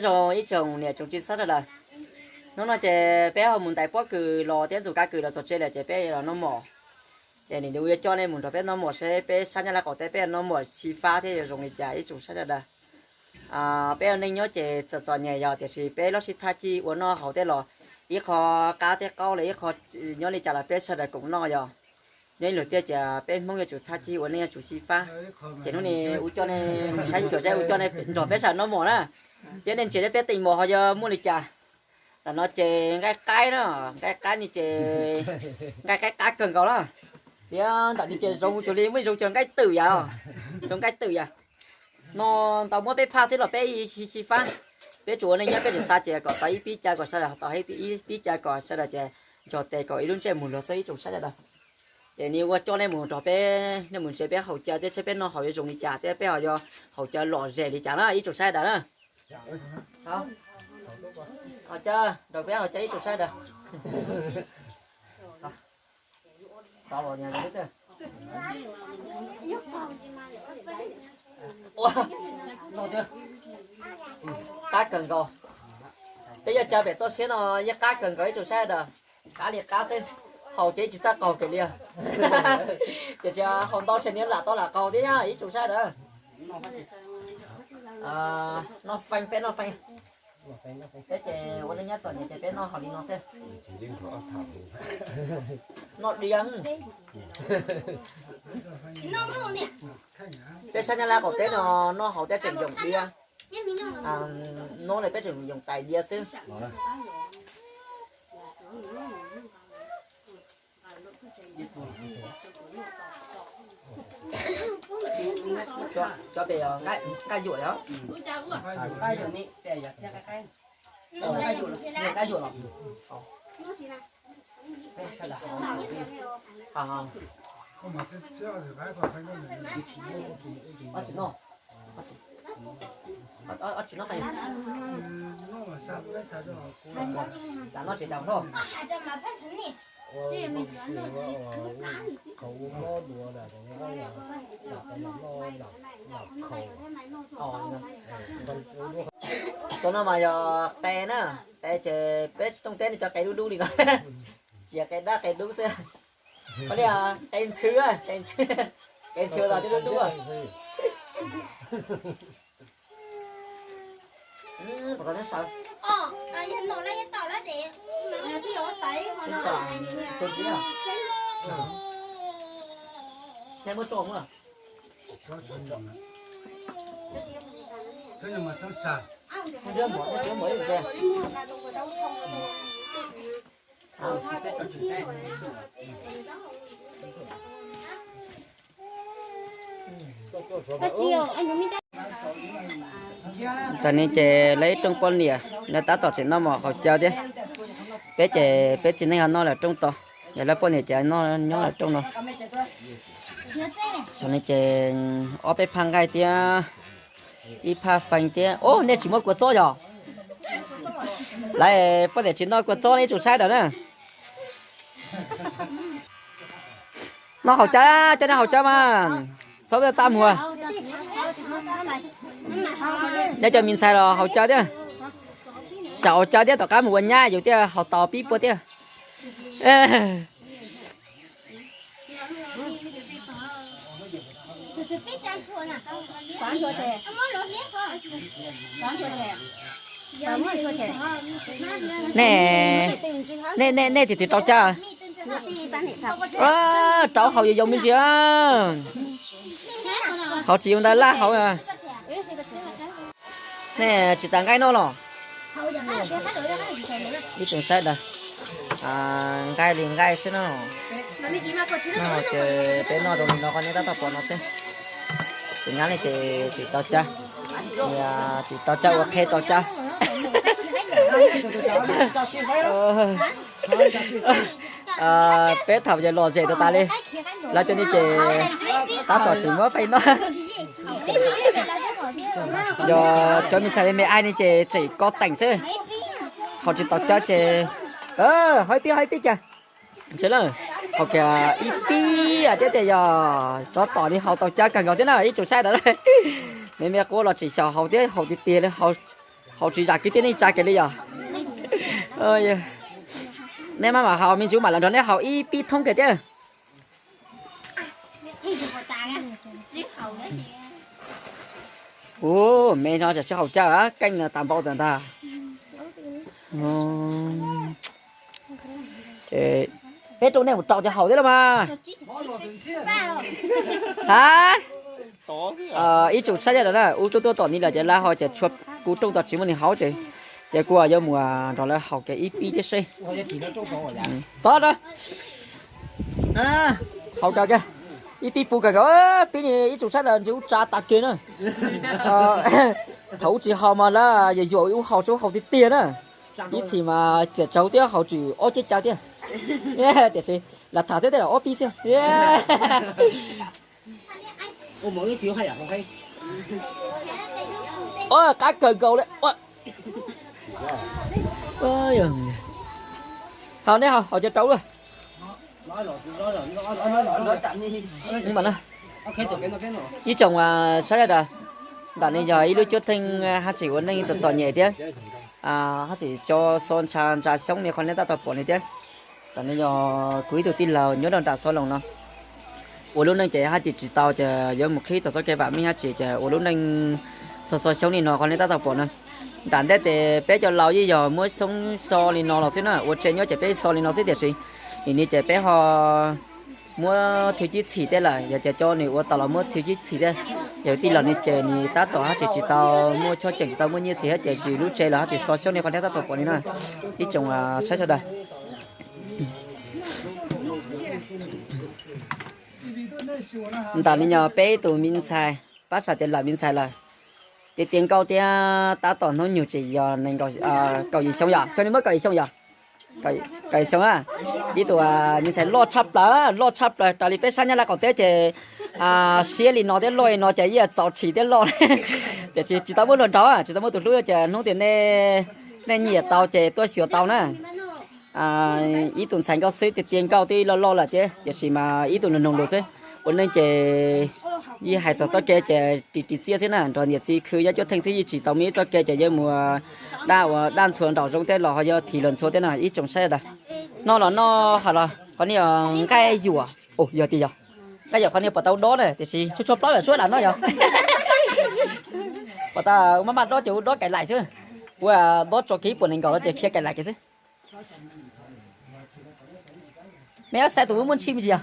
Zoo ib tsoom niam tsoom txiv sawv daws, hnub no ces peb ho mus ntais pob kws los thiab ntxuav kab kws los txog tsev lawm ces peb los noj mov. Ces nim no yuav coj nej mus nrog peb noj mov seb peb sab Nyab Laj qaum teb peb noj mov xyiv fab thiab yuav zoo li cas ib tsoom sawv daws. Peb ua neej nyob ces txom txom nyem yog tiam sis peb lub sib thab cig ua noj haus thiab los ib qho qab thiab qaub los ib qho nyob li cas los peb sawv daws koom noj yog. Nyob ib lub tiaj ces peb Hmoob yuav tsum thab cig ua neej yuav tsum xyiv fab. Ces hnub no kuv coj nej mus saib xyuas saib kuv coj nej nrog peb sawv daws noj mov na. Thiab nej ntsia peb teem mov ho yuav muaj li cas. Ntawm no ces nqaij qaib na, nqaij qaib no ces nqaij qaib qab kawg nkaus na. Thiab ntawm no ces zoo cuag li muaj zoo cuag nqaij twm yam, zoo nqaij twm yam. No ntau muab peb phaj xwb los peb xyiv fab. Peb tsuas ua neej nyob peb tsis xav ces kom tau ib pib caw kom sawv daws tau ib pib caw kom sawv daws ces nrog tes kom ib lub ntsej muag luag xwb ib tsoom sawv daws. Ces nws ua coj nej mus nrog peb, nej mus ntsia peb haus cawv thiab seb peb noj haus yuav zoo li cas thiab peb ho yuav haus cawv lom zem li cas na ib tsoom sawv daws na. Haus cawv, nrog peb haus cawv ib tsoom sawv daws. Qab kawg nkaus. Peb yuav cawv pem toj siab no yeej qab kawg nkaus ib tsoom sawv daws. Qab li qab xwb, haus ces tsis txawj qaug kiag li. Tiam sis haus ntau ces niag lam tau lam qaug thiab ib tsoom sawv daws. Noj feej peb noj feej. Peb ces ua neej nyob txom nyem ces peb noj haus li no xwb. Noj diav. Peb sab Nyab Laj qaum teb no noj haus thiab tseem yoom diav. Nub no peb tseem yoom tais diav xwb. Cov pem nqaij yuam yom. Nqaij yuam los. Tsis noj, tsis noj feej. Lam noj tsis tas noj. Cov no mas yog qe na, qe ces peb Looj Teb no cov qe dub dub li no, tsis yog qe dawb qe dub xwb. Qe ntxhw, qe ntxhw, qe ntxhw los twb dub dub. Tam no ces lawv ib rooj poj niam lawv tab tom tseem noj mov haus cawv thiab. Peb ces peb txiv neej ho noj lawm rooj tod, yog lawv poj niam ces noj nyob lawm rooj no. Tam no ces ob peb phaj nqaij thiab ib phaj feej thiab. Ub, nej tsis muab kua txob yog? Lawv poj niam tsis noj kua txob ib tsoom saib ntawd na. Noj haus cawv, cov noj haus cawv mas txhob txaj muag. Nyob cov me ntxhais los haus cawv thiab. Xyaum haus cawv thiab, tom qab mus ua nyab yus thiaj haus tau pib puas thiab. Nej, nej, nej, nej tias twb tau cawv. Rau haus yus yaus me ntsis. Haus tsis yus ntawd laj haus. Nej tsis tas nqaij noj los? Ib tsoom saib ntawd, nqaij li nqaij xwb no. Ces peb noj zoo li no qhov nej tab tom pom no xwb. Tus nyab ne ces tsis tau cawv, tsis tau cawv ua qhev tau cawv. Peb thaum yog lom zem tas tas li, lawv cov ne ces tab tom tsis muab feem noj. Yog cov me ntxhais me me ai ne ces tseem kov teem xwb. Haus tsis tau cawv ces, haus ib pib, haus ib pib cas. Haus kiag ib pib thiab tias yog tab tom li haus tau cawv kawg nkaus thiab na ib tsoom saib ntawd. Me me quav los tseem xyaum haus thiab, haus tiag tiag li haus. Haus tsis zam kwv tij neej tsa kiag li yom. Nej maj mam haus, me ntsis mam los nrog neb haus ib pib thoob kiag thiab. Ua, me no tsam sib haum cawv, keej tas npaum ntag. Peb rooj nej mus rau ces haum thiab los mas. Ha, ib tsoom saib sawv daws na, wb tuaj tuaj tom ni lawm ces lawv ho ces tshuav kuv rooj tom tsis muaj neeg haus ces, ces kuv yuav mus nrog lawv haus kiag ib pib thiab seb. Tod, haus kawg kiag, ib pib puv kawg nkaus, pib ni ib tsoom saib sawv daws ntsis ub tsa tas kiag na. Thaum ub tsis haus mas lawv yuam yuam wb haus, wb haus tiag tiag na. Ib txhis mas txiam tsav thiab haus tsis ob ceg cav thiab. Tiam sis lam tham thiab tej zaum ob pib xwb. Qab kawg nkaus li. Haus nej haus, haus cov rau luaj. Ib tsoom saib sawv daws, nram ni yog ib lub cuab theej haj tseem ua neej txom txom nyem thiab, haj tseem xo xo ntsha ntsa xyoob li qhov nej tab tom pom ni thiab. Tam no yog kuv ib tug tij laug nyob rau nram Xov Loos no, ua lub neej ces haj tseem tsis tau ces yuav mus qhib txog txoj kev vam meej haj tseem ces ua lub neej xo xo xyoob li no qhov nej tab tom pom no. Nram ntej ces peb cov laus yeej yog muab xyoob xo li no los xwb na, ua tsev nyob ces peb xo li no xwb tiam sis nim no ces peb ho muab thwj cib txhim tej lawm, yog ces cov nws ua tau los muab thwj cib txhim thiab. Yog tij laug ni ces nws tab tom haj tseem tsis tau muaj chob ceem, tsis tau muaj nyiaj txiag thiab ces tsis lub tsev los haj tseem xo xyoob li qhov nej tab tom pom ni na, ib tsoom saib sawv daws. Ntawm no yog peb ib tug me ntxhais, pab sam tias lawm me ntxhais lawm, tiav tiav nkauj thiab tab tom hnub nyoog tseem yog kaum yim xyoo yom, xyoo no muaj kaum yim xyoo yom. Kaum yim xyoo a, ib tug me ntxhais loj tshaj plaws, loj tshaj plaws raws li peb sab Nyab Laj qaum teb ces siab li no thiab loj li no ces yeej txaus tshis thiab loj. Tiam sis tsis tau muaj hluas nraug, tsis tau muaj tus hlub ces hnub twg nej nyiam tau ces tuaj xyuas tau na. Ib tug ntxhais nkauj xwb, tiav tiav nkauj twb loj loj lawm thiab tiam sis mas ib tug nug nug lus xwb. Ua neej ces yeej hais txog txoj kev ces ris ris txiaj xwb na, nrog niam txiv khwv nyob cuab theej xwb, yeej tsis tau muaj ib txoj kev ces yuav mus daj ua daj ntxhua nraum zoov thiab los ho yuav thim luag ntxhua thiab na ib tsoom saib sawv daws. Noj los noj, haus los, qhov no yog nqaij yuam, yog tiag yog nqaij yuam, qhov no puas tau dob na tiam sis tshuav tshuav plaub yam suab dam no yog. Puas tau maj maj dob ces ua dob kaim laim xwb, ua dob tso kiag ib puas nees nkaum no ces khiav kaim laim kiag xwb. Me ob xav tus muaj ntshis me ntsis yog.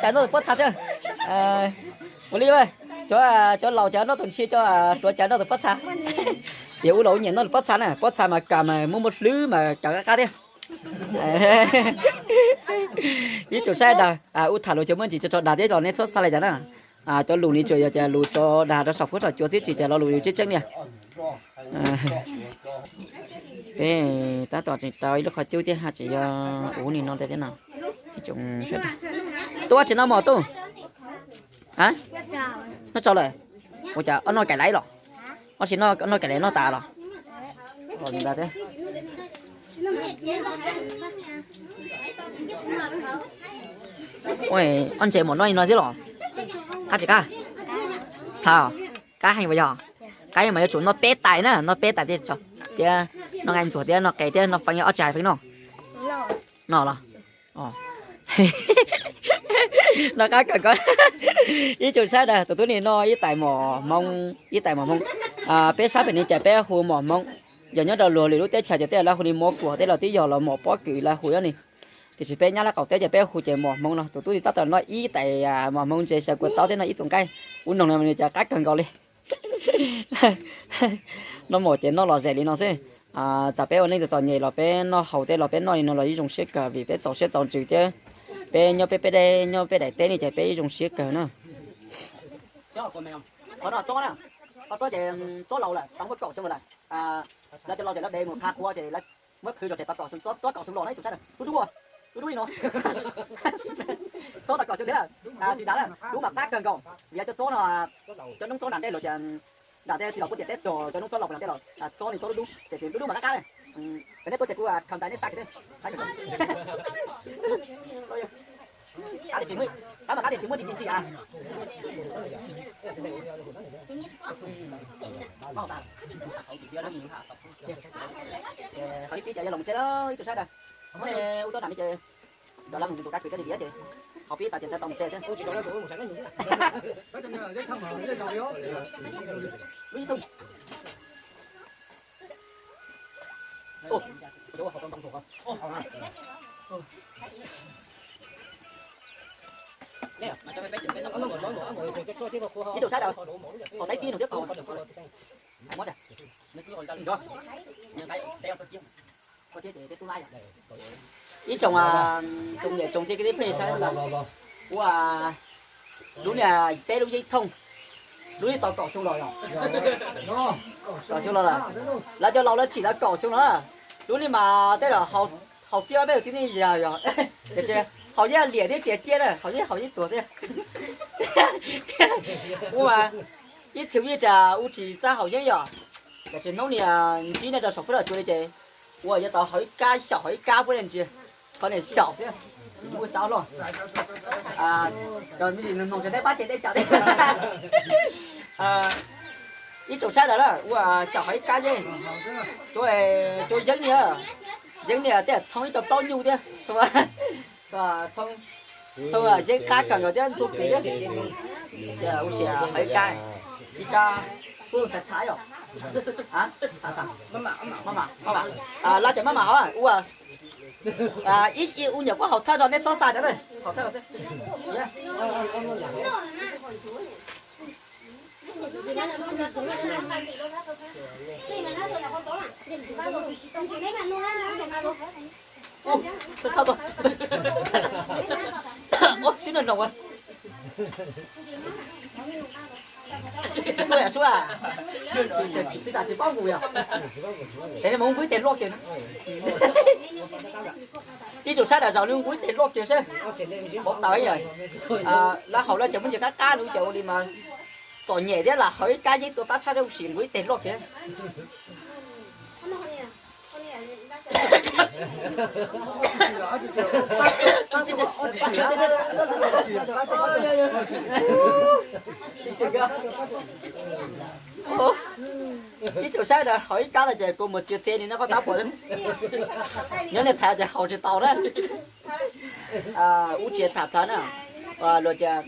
Cas noj tus pob txha thiab. Ua li, cov laus cas noj tus ntshis, cov hluas cas noj tus pob txha. Tias ua laus nyiam noj tus pob txha na, pob txha mas kam mas muaj muaj hlwb mas kam qab qab thiab. Ib tsoom saib sawv daws, wb tham lus ces muaj ntsis tso tso dag thiab los nej txhob xav li cas na. Cov lus ni tsuas yog cas lus tso dag rau saum fuab saum cua xwb, tsis cas lo lus tseeb tseeb li. Peb tab tom tseem tau ib lub qhov cub thiab haj tseem yuav ua li no thiab no. Tub, tsis noj mov tub? Noj tsau lawm. Ua cas ob noj kaim laim los? Ob tsis noj kaim laim noj tas los? Ob ntses mov noj li no xwb los? Qab tsis qab? Qab heev mas yog, qab heev mas yuav tsum noj peb tais na, noj peb tais thiab tso, thiab noj nqaij ntxuag thiab noj qe thiab noj feeb, ob tsis hais feeb noj. Noj los? Noj qab kawg nkaus. Ib tsoom saib sawv daws, tus tub ni noj ib tais mov hmoob, ib tais mov hmoob. Peb sab pem ni ces peb hu mov hmoob. Yog nyob rau luag lwm lub teb chaws ces tej lawv hu li mov kuam tej los twb yog los mov pob kws lawv hu li. Tiam sis peb Nyab Laj qaum teb ces peb hu ces mov hmoob no. Tus tub ni tab tom noj ib tais mov hmoob ntse xyaw kua taub thiab noj ib tus nqaij ub noog no cas qab kawg nkaus li. Noj mov ces noj lom zem li no xwb. Txawm peb ua neej txom txom nyem los peb noj haus tej los peb noj li no los yeej zoo siab kawg vim peb txaus siab txaus ntsws thiab. Peb nyob peb peb deb nyob peb daim teb ni ces peb yeej zoo siab kawg na. Qhov no txob na, qhov txob ces txob laus lawm, tau muaj kaum xyoo lawm. Lawv cov laus ces lawv de mus qha qhua ces lawv muab qhwv rau tsev tau kaum xyoo, tsob kaum xyoo los na ib tsoom saib, dub dub, dub dub li no. Tsob tau kaum xyoo thiab, tsis dav na, dub mas qab kawg nkaus. Vim cov tsob no, cov noob tsob nram ntej los ces nram ntej tsis los puab tias peb rog cov noob tsob laus puas nram ntej los tsob ni tsob dub dub tiam sis dub dub mas qab qab na. Cov neb tuaj ces kuv kham ntais neb saib thiab. Qab mas qab tias tsis muaj tsis cia tsis a. Qhov ib pib cas yog los mus tsev lawm ib tsoom saib daws. Muab ub tuab nam li ces cov lab mus tus kab kws coj li diav ces qhov pib tas ces ntshai tau mus tsev xwb. Lub ib thooj. Ib tsoom saib daws, qhov taib pib no thiab qhov muab tsa. Ib tsoom, tsoom niam tsoom txiv kwv tij phooj ywg sawv daws, ua lub niag peb lub yeeb thooj, lub yeeb tau kaum xyoo los yog, kaum xyoo los lawm, lawv cov laus lawv tsim tau kaum xyoo los. Lub niag mas tej zaum haus ciaj peb tus txiv neej yog, tiam sis haus yeeb liam thiab tsis ciaj na, haus yeeb haus yeeb tuag xwb. Ua ib txhia yeej tsa ua tsis txawj haus yeeb yom, tiam sis hnub niam ntsib nej rau saum fuab dam cua li ces ua yuav tau haus ib kab xyaum haus ib kab puab ntsia, qhov niam xyaum xwb, tsis muaj xav luaj. Cov me ntsis nug ces nej pab ces nej cam thiab. Ib tsoom saib daws na ua xyaum haus ib kab yeeb, tsuav yeeb niag, yeeb niag tej txhoov ib co plaub nyuj thiab, txhoov yeeb qab kawg nkaus thiab ntxuag kws thiab. Ua xyaum haus ib kab, ib kab, txhav txhav yom. Maj mam, maj mam, lab ces maj mam hauv ua. Ib ua nyuam kuj haus thawj zog nej txhob xa cov na, haus thawj zog xwb. Ub, tib no no. Tuaj yam suab, tsis tas tsis paub nqus yog. Ces nej mus nqus ib tes luaj kiag. Ib tsoom saib daws zaum li nqus ib tes luaj kiag seb. Hauv taws yog, lawv haus lawv ces muab ntsis qab qab lub ces ua li mas txom nyem thiab lam haus ib kab yeeb tua plab tshaj seb ua si nqus ib tes luaj kiag. Ib tsoom saib daws haus ib kab no ces kua muag txias txias li no koj tab pom. Nyob nej txhais ces haus tsis tau na. Ub tsis tham plhawv na. Luag tias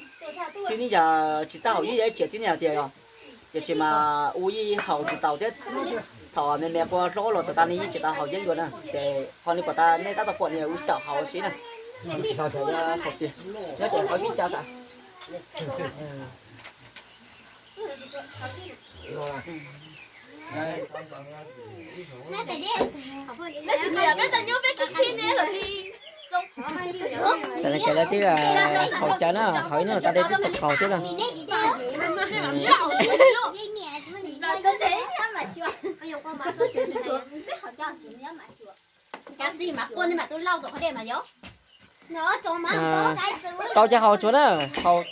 txiv neej yog tsis txawj haus yeeb yog ib tsoom txiv neej hais tias yog, tiam sis mas ua yeej haus tsis tau thiab. Thaum me me qua hlob los txog tas ne yeej tsis tau haus yeeb dua na ces ho li pom tas nej tab tom pom ne ua xyaum haus xwb na. Haus tiag, nyob ces haus ib kab xwb. Tam no ces lawv twb haus cawv na, haus ib hnub tas li twb tau qaug thiab na. Tau cov haus cawv haus tsuav na, haus,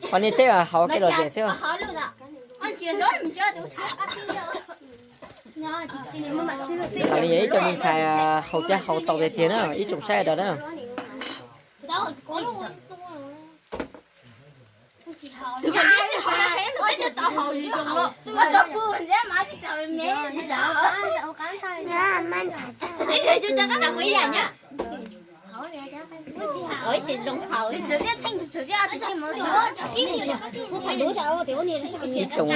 qhov niag tsheb haus kev lom zem xwb. Tam li yog ib co me ntxhais haus cawv haus tau tiag tiag na ib tsoom saib daws na. Ib tsoom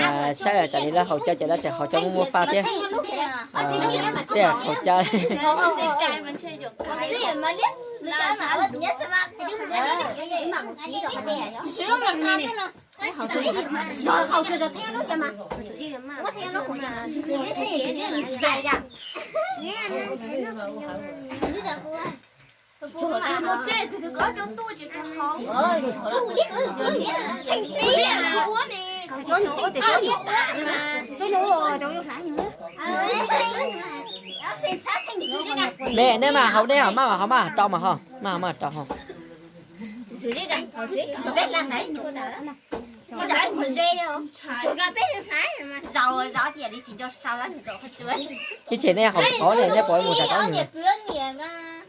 saib tas li lawv haus cawv ces lawv tseem haus cawv muaj muaj faj thiab. Tej haus cawv, Me nej mas haus nej ho maj mam haus maj rau mas ho maj maj rau ho. Ib tsam nej haus tsis tau ne nej puas mus tham tau ne.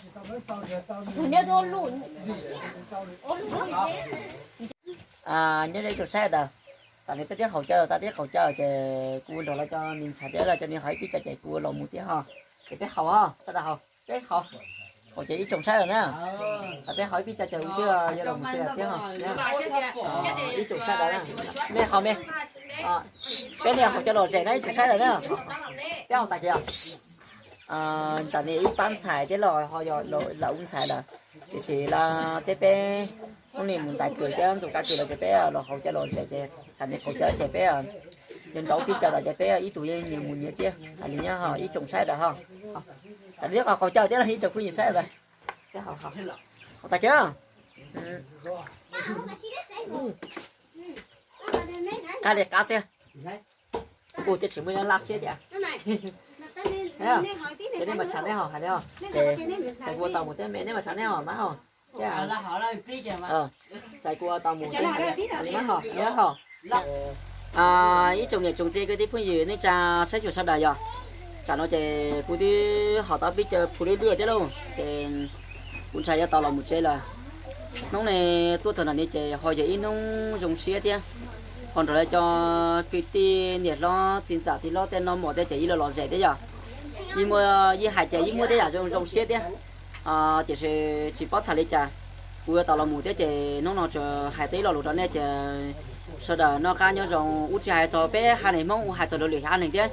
Nyob zoo ib tsoom saib daws, tam sim no peb twb haus cawv tag, peb haus cawv ces kuv nrog lawv cov me ntxhais thiab lawv cov me nyuam haus ib pib cawv ces kuv los mus thiab ho. Ces peb haus, sawv daws haus, peb haus, haus ces ib tsoom saib lawm na. Peb haus ib pib cawv ces kuv twb yuav los mus tsev lawm thiab ho. Ib tsoom saib lawm, nej haus me, peb niag haus cawv lom zem na ib tsoom saib lawm na. Peb haus tas ces tam sim no ib pab ntxhais thiab los ho yog lawv ua ntxhais lawm, tiam sis lawv thiab peb hnub no mus ntais kws thiab ntxuav kab kws lawm ces peb los haus cawv lom zem ces tam sim no haus cawv ces peb yuav nrog ib pib cawv tas ces peb ib tug yeej nyias mus nyias thiab hais li nyob ho ib tsoom saib lawm ho. Tam sim no haus cawv thiab los ib tsoom phooj ywg saib lawm, haus tas kiag, qab li qab xwb. Kuv twb tsis muaj laj siab tias, ces nej mas tshav neb haus hais li os, ces txais kuv ua tau mus thiab me neb mas tshav neb haus mas haus, ces txais kuv ua tau mus thiab hais li mas haus, neb haus. Ib tsoom niam tsoom txiv kwv tij phooj ywg neej tsa saib xyuas sawv daws yog, tsam no ces kuv twb haus tau pib cawv phu lwj lwj thiab lauj ces kuv ntshai yuav tau los mus tsev lawm. Hnub no tuaj txog nram no ces ho yog ib hnub zoo siab thiab, ho nrog lawv cov kwv tij niam hlob txiv ntxawm txiv hlob tej noj mov thiab ces ib lo lom zem thiab yog, yeej muaj, yeej hais tias yeej muaj tej yam zoo zoo siab thiab. Tiam sis tsis paub tham li cas, kuv yuav tau los mus thiab ces hnub no tsuas hais tau ib lo lus rau nej ces sawv daws noj qab nyob zoo, kuv tsis hais txog peb haiv neeg Hmoob, kuv hais txog luag lwm haiv neeg thiab.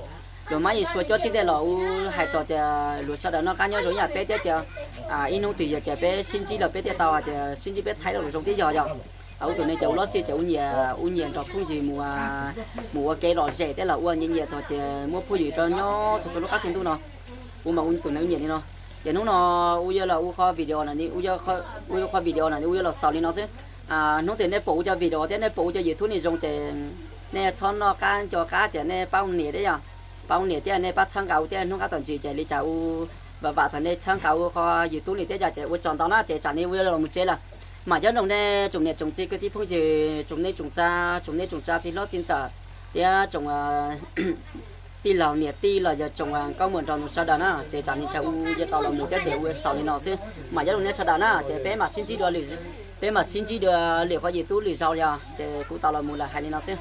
Luag mab Yexus cov tseeb tiag los kuv hais txog tias luag sawv daws noj qab nyob zoo ib yam peb thiab ces ib hnub twg yog ces peb sib ntsib los peb thiaj tau hais tias sib ntsib peb thaij lo lus zoo thiab yog yog. Kuv tus neeg ces ua lub xij ces ua nyiam, ua nyiam nrog phooj ywg mus, mus ua kev lom zem thiab los ua nyiam nyiam txog ces muab phooj ywg rau nyob txhua txhua lub qab txhia ntuj no. Kuv mas ua tus neeg ua nyiam li no. Ces hnub no kuv yuav los ua qhov video no, ua qhov video no kuv yuav los xaus li no xwb. Hnub twg nej pom kuv cov video thiab nej pom kuv cov YouTube ni zoo ces nej txhob noj qab nco qab ces nej pab ua niam thiab yog, pab ua niam thiab nej pab txhawb nqa kuv thiab hnub qab tom ntsis ces li cas kuv vam vam thaum nej txhawb nqa kuv qhov YouTube ni thiab yog ces ua tsaug ntau na ces tsam no kuv yuav los mus tsev lawm. Mas nyob zoo nej tsoom niam tsoom txiv kwv tij phooj ywg tsoom neej tsoom tsa, tsoom neej tsoom tsa txiv hlob txiv ntxawm thiab tsoom tij laug niam tij los yog tsoom nkauj muam nraug nus sawv daws na ces tsam no ntshe kuv yuav tau los mus thiab ces kuv xaus li no xwb. Mas nyob zoo nej sawv daws na ces peb mam sib ntsib dua, peb mam sib ntsib dua lwm qhov YouTube lwm zaus li os ces kuv tau los mus lawm hais li no xwb.